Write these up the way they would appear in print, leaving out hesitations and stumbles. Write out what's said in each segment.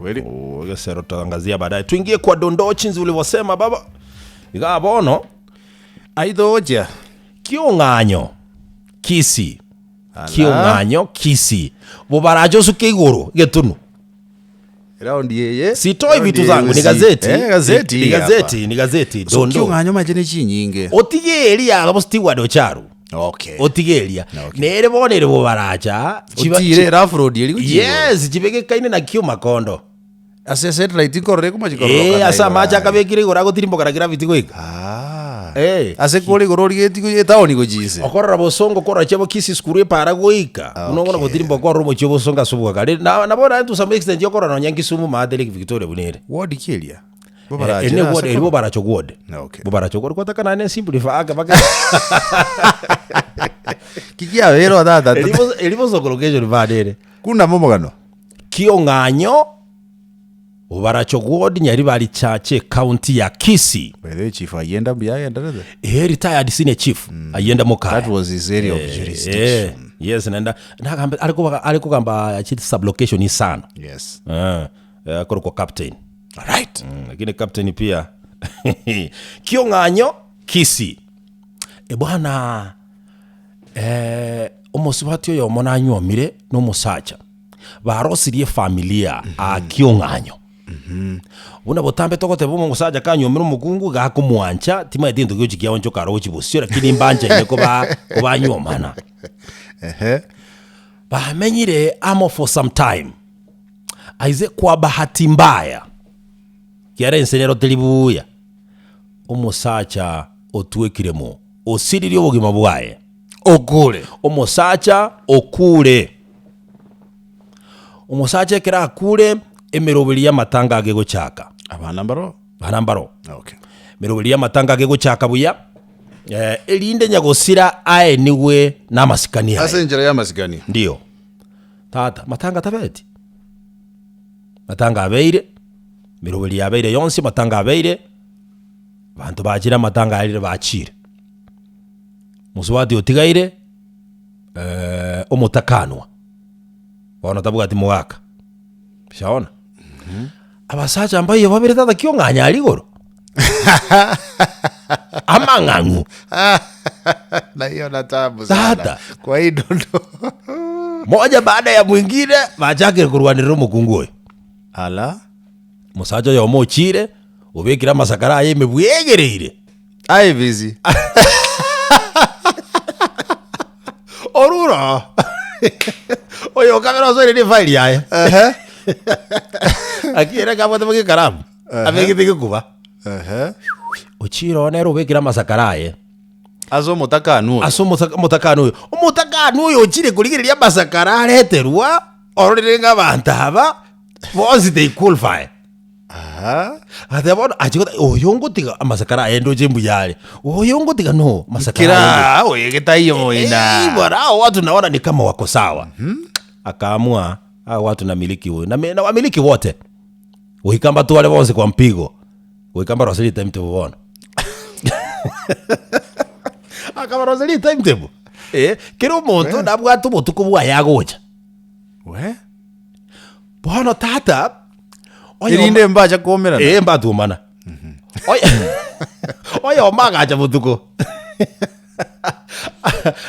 Kweli. Oh, egesero tutaangazia baadaye. Tuingie kwa dondoo chinzi ulivyosema baba. Igaa bono Aithogochia. kiong'anyo Kisii. Ala. Kiong'anyo Kisii. Bobarache osuke igoro getunu. Raundi eye. Sitoi raundi vitu eye zangu ni gusii. gazeti. Eh, gazeti Ni hii hapa. gazeti, ni gazeti. So Dondoo. kiong'anyo mache ne chinyinge. Otige eria abo Steward Ocharu. Okay. Otige eria. Okay. Nere bono ere bobaracha. chiba- Otire rough road eri gochia igoro. Yes, chibegekaine na kiomakondo. Ase satellite nkorora ekomachi kororokana Eh, ase igoro amache aye. akabekire igoro agotirimboka na gravity goika. Ah. Eh. Ase kore igoro origetie gochia etaoni gochia inse. Okorora bosongo korora chiabo Kisii sukuru epara goika. Buna okona Okay. gotirimboka korora omochie obosongo ase obwaka. Re- na- Nabo naende to some extent okorora nonya Kisumu maate Lake Victoria buna ere. Ward ki eria? Eh, Bobarache ere ase ward, eri korwa? bobaracho ward. Okay. Bobaracho ward kwataka naende simplify ake bake. Kikiabeire tata. Eri bos- eri bosongo location bande ere. Kunda momogano. Kiong'anyo, Bobaracho ward Nyaribari Chache County ya Kisii. By the way, Chief Ayenda mbuya agenderete. Eh, retired senior chief Ayenda Mokaya. That was his area of Eh, jurisdiction. yes naenda nagambe ari kubaga ari kugamba chiti sublocation isano. Yes. Eh, eh, akorokwa captain. Right. Mm, lakini captain pia Kiong'anyo Kisii. E bwana eh, omosubati oyomo nanyuomire na omosacha barosirie efamilia aa Kiong'anyo. Buna botambe togoteba omosacha kanyuomire omokungu iga akomwancha timaeti gento gegochi kiaonchoka aro gochi bosio lakini mbanchaine koba kobanyuomana. Ehe. Bamenyire amo for some time. Aise kwa bahati mbaya, kiara ense nero teri buya, omosacha otwekire mo, osiririe obogima bwaye. Okure. Omosacha okure. Omosacha ekero akure, emeroberi y'amatanga age gochaka. Abana mbaro? Abana mbaro. Okay. Emeroberi y'amatanga age gochaka buya, eh, erinde nyagosira aenigwe namasikani aye. Ase enchera y'amasikani. Ndiyo. Tata, matanga tabeti? Matanga abeire, emeroberi yabeire yonsi, matanga abeire, abanto bachire amatanga arire bachire. Mosubati otigaire, omotakanwa, bono tabwati mogaka, shaona? Abasacha mbaiyo babere tata ki ong'anya aria igoro? Amang'ang'u. Naiona tabu sana. Tata. Kwa hii dondo. Moja baada ya mwingine bachakire korwanerera omokungu oyo. Ala. Omosacha oyomo ochire, obekire amasakara aye ime bwegereire. Aye busy. Orure oo. Oyo okabere osoire ne efile yaye. Ehe. Lakini ere kabwate boka ekaramu, Ehe. abegete gekuba. Ehe. Ochire oo nere obekire amasakara aye. Ase omotakanu oyo. Ase omosaka- omotakanu oyo. Omotakanu oyo ochire korigereria amasakara areterwa, ororire ng'a abanto aba, bonsi they qualify. Aha. Agateba bono achia goteba oyo ngotiga amasakara aye ndoche mbuya are, oyo ngotiga no masakara aye mbuya. Kera oyo getaiyo Eh, moina. bwana hao watu naona ni kama wako sawa. Akaamua hao watu namiliki huyu na, na wamiliki wote goika mbatware bonsi kwa mpigo goika mbaroserie timetable bono akabaroseria timetable eh, kera omonto nabwate obotuko bwaye agocha We. Bono tata, oyomo- Erinde mbacha koumerana. Eh, mbatuomana. Oy- Oyomo agacha botuko.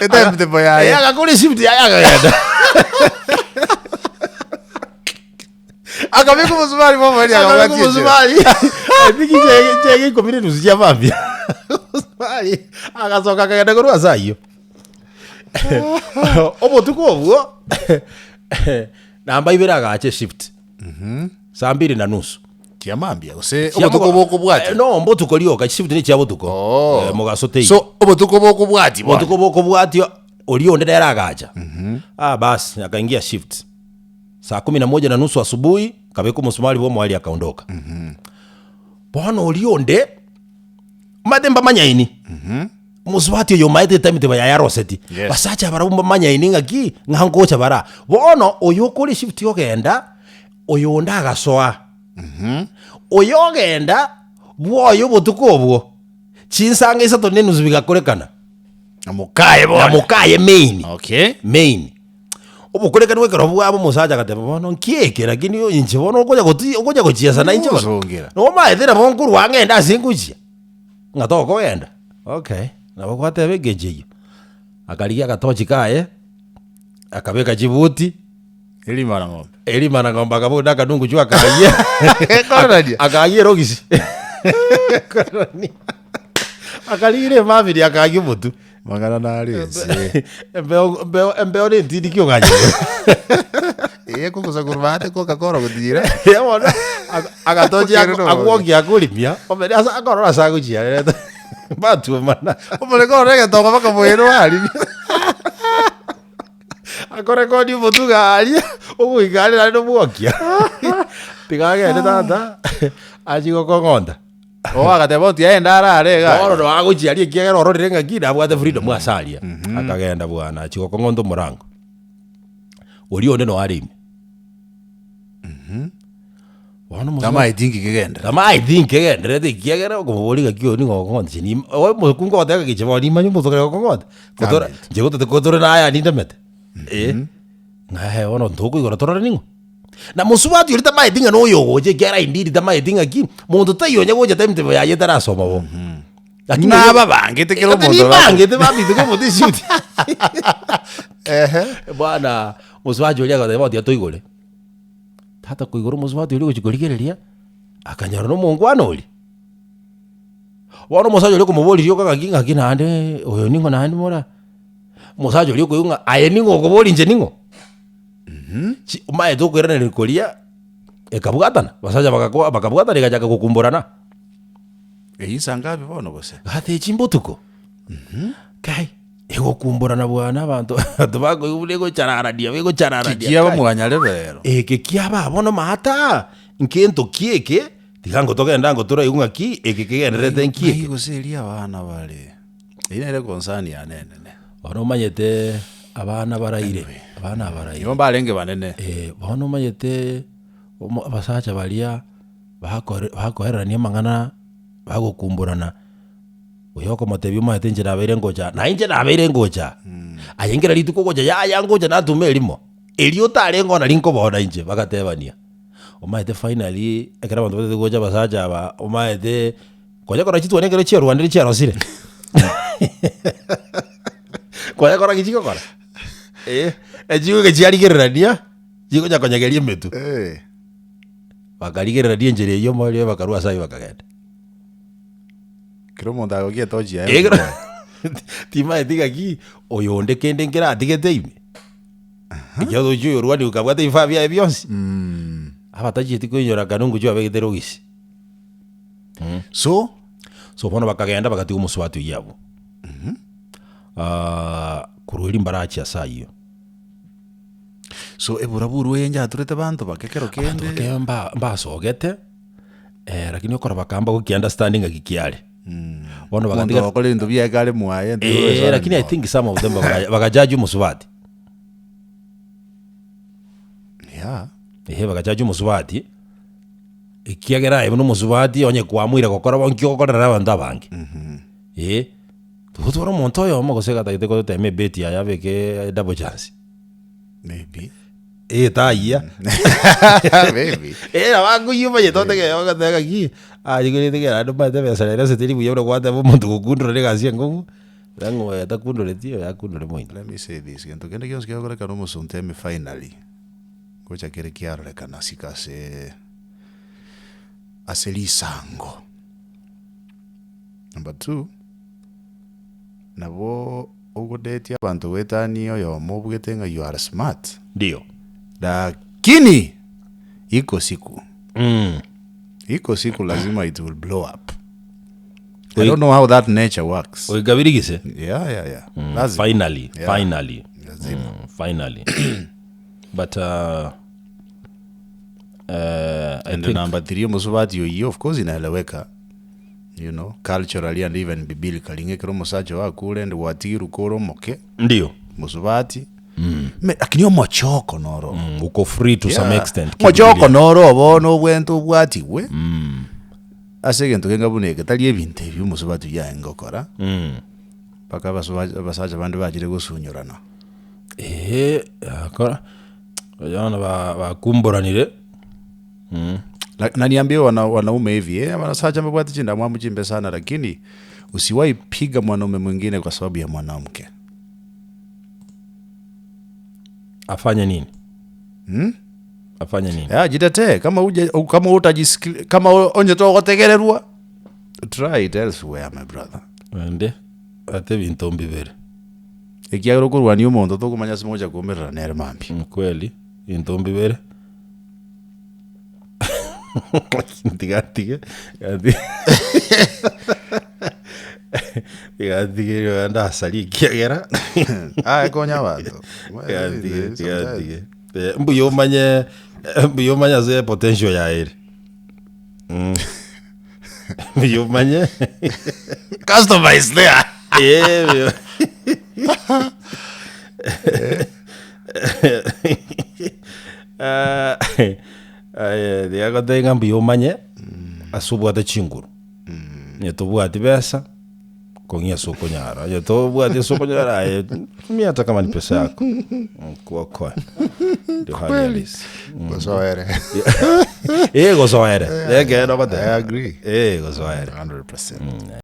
Etimetable yaye. Eh, agakora eshift yaye akagenda. Akabeka omosumari bw'omoerio Akabeka akabwatia echela. omosumari. I think chege chege ikomi na enusu chia mambia. Omosumari agasoka akagenda korwa ase ayio. Obotuko obwo namba ibere agacha eshift saa mbiri na nusu Chia mambia gose Chia obotuko mogo- bokobwatia Eh, no mbotuko rioka chishift ne chia botuko Oh. Eh, mogaso teiyo so obotuko bokobwatia bono. botuko bokobwatia oria onde nere agacha ah basi akaingia shift saa kumi na moja na nusu asubuhi kabeka omosumari bwa omoerio akaondoka bono oria onde omanyete mbamanyaini Omosubati oyo omaete etimetable yaye aroseti, Yes. basacha barabwo mbamanyaini ng'aki, ng'a ngocha bara. Bono oyo okore eshift ogenda, oyo onde agasoa. Oyo ogenda, bwoye obotuko obwo, chinsa ang'e isato na enusu bigakorekana. Na mokaye bono. Na mokaye main. Okay. Main. Obokorekanu ekero bwabo omosacha agateba bono nki eke lakini inche bono okonya goti okonya gochiesa nainche bono. Gosongera. Nomaete nabo nkorwa ang'e ngende ase ngochia, ng'a tokogenda, okay, nabo gwateba engencho eyio. Akarigia agatochi kaye, akabeka chibuti. Erimana ng'ombe. Erimana ng'ombe akabuna na akanunguchwa akayia. Ekororania. Akayia erogisi. Ekororania. Akarigia emamiri akayia omotwe. Mang'ana nare ense. Embeo embeo embeo na entindi ki ong'anyete. Eye kogosa korwa maate Coca-Cola gotira. Eeh bono, aga- agatochia Okere nobobe. agwokia akorimia, omene ase akorora ase agochiarerete mbatuomana. Omoreko ore egetongo mpaka moino arimia. Akorekodi omotwe iga aria, ogoika aria naende obwokia. Tiga agende tata, achie gokong'onta. Oo agateba oti aende arare iga. Bono noo agochia aria ekiagera ororire ng'aki nabwate freedom ase aria. Akagenda bwana achia gokong'onta omorango. Oria onde noo are ime. Bono omosubati- Tamaeti nki kegenderete. Tamaeti nki kegenderete ekiagera okomoboria ng'aki oyo nigo okong'onta inche nima oe omokungu ogoteba ng'a inche bono nimanye omonto okare gokong'onta. Gotora Tamaeti. inche gotete kotore naye aa nindemete eh, ng'a eh bono ntokoigora torore ning'o. Na mosubati oria tamaeti ng'a noyo ogocha ekiagera indeed tamaeti ng'aki, monto taiyo onye gocha timetable yaye etarasoma bo. Lakini oyo- Nababangete kera Ati omonto nimbangete bambite komote esuti. Ehe. Bwana mosubati oria agateba otiga toigore. Tata koigora omosubati oria ogochia korigereria, akanyora na omongwana oria. Bono omosacha oria okomoboria rioka ng'aki ng'aki naende oyo ning'o naende mora? Omosacha oria okoigwa ng'a aye ning'o okoboria inche ning'o? Chi omanyete okoiraneria koria, ekabwatana, abasacha bagakwa bakabwatana egachaka gokumborana. Eyio saa ngapi bono gose? Gatechi mbotuko, kai, egokumborana bwana abanto abanto bakoigwa buna egochararania begochararania Kikiaba kai. mwanyarebe ero. Eke kiaba bono maata, nkento ki eke, tiga ngo togende ango toraigwe ng'aki eke kegendererete nki Ng'ai eke. gose eria abana bare? Eyio nere concern yane enene. Bono omanyete abana baraire, abana abaraire. Igo mbarenge banene. Eh, bono omanyete omo abasacha baria bakore bakoererania amang'ana bagokumborana, oyo okomotebia omanyete inche nabeire ngocha, na inche nabeire ngocha, aye nkera rituko ogocha yaya ngocha natuma erimo, erio otarenge oo nari nkoboona inche, bagatebania. Omanyete finally, ekero abanto batagete gocha abasacha aba, omanyete konya kora chitwani ekero chiarwanire chiarosire, konya kora ki chigokora? Eh, echigoika chiarigererania, chigocha konyegeria emetwe. Eh. Bakarigererania enchera eyio omoerio bakarwa ase ayio bakagenda. Kera omonto agokia etochi yaye Ekero gochia timaeti ng'aki oyonde kende nkeratigete ime. Ekiagera ochi oyorwania okabwata ebifaa biaye bionsi, abatachieti koinyora kanungu chiabegete rogisi. So, So bono bakagenda bagatiga omosubati oyio abwo. Korwa erio mbarachie ase ayio. So eburaburu eye njaturete banto bake kero Abanto kende. bake mba mbasogete, lakini okora bakamba goki understanding ng'aki kiare. Bono Omonto bagatiga ogokora ebinto biaye kare mwaye Eh, lakini I think some of them baka bakajaji omosubati. Yeah. Ehe bagachachi omosubati, ekiagera aye buna omosubati onye kwamoire gokora bo nki ogokorera abanto abange. Eh, togotwara omonto oyomo gose gatagete gotema ebeti yaye abeke double chance. Maybe. Eh, tayia. Maybe. Eh, nabo akoyia omanyete otege ogoteba ng'aki, aye korende ekero naende omanyete ebesa rero ase teri buya buna gwateba omonto gokundora na egasi enkong'u, ng'a oyo atakundoreti oyo akundore moino. Let me say this, gento kende gionsi kegokorekana omosunte ime finally, ngocha kere kiarorekana asike ase ase risango. Number two, nabo ogodetia abanto goetania oyomo obwete ng'a you are smart, Ndio. lakini iko siku iko siku lazima it will blow up. I don't know how that nature works. Goika birigise. Yeah, yeah, yeah. Lazima. Finally, Yeah. finally. Lazima. Finally. But I And think number three, omosubati oyio of course inaeleweka you know culturally and even biblically ng'a ekero omosacha ogo akure and gwatigirwe kore omoke ndio mosubati me lakini omochoko noro uko free to some Yeah. extent omochoko kibibilia. noro bono obwente obwatigwe ase egento kenga buna eke tari ebinto ebi omosubati oyio aye ngokora mpaka abasuba abasacha bande bachire gosunyorana. Eeh, akora, bono ba- bakumboranire. Na, na niambie wana, wanaume hivi eh, wanasacha mbabwate chindamwamu chimbe sana lakini usiwahi piga mwanaume mwingine kwa sababu ya mwanamke. Afanye nini? Afanye nini? Ya, jitetee kama uje, kama utajisikia kama onye togotegererwa try it elsewhere my brother. Ende, ate ebinto mbibere. Ekiagera okorwania omonto tokomanya ase mogocha koumerera nere mambia. Mm, Kweli, ebinto mbibere. Tiga ntige, tiga ntige rirorio ndasaria ekiagera. Ah, konya abanto. Tiga ntige, tiga ntige. Eh, mbuya omanye, mbuya omanye ase potential yaye ere. Mbuya omanye. Customer is there. Eh, mbuya- Ah, aye, tiga goteba ng'a mbuya omanye ase obwate chinguru. Onye tobwati besa, kong'ia ase okonyara. Onye tobwati ase okonyara aye, tumia hata kama ni pesa yako. Kuokoe. Ndio hali halisi. Gosoere. Eh, gosoere. Ekeene ogoteba. I agree. Eh, gosoere. 100%.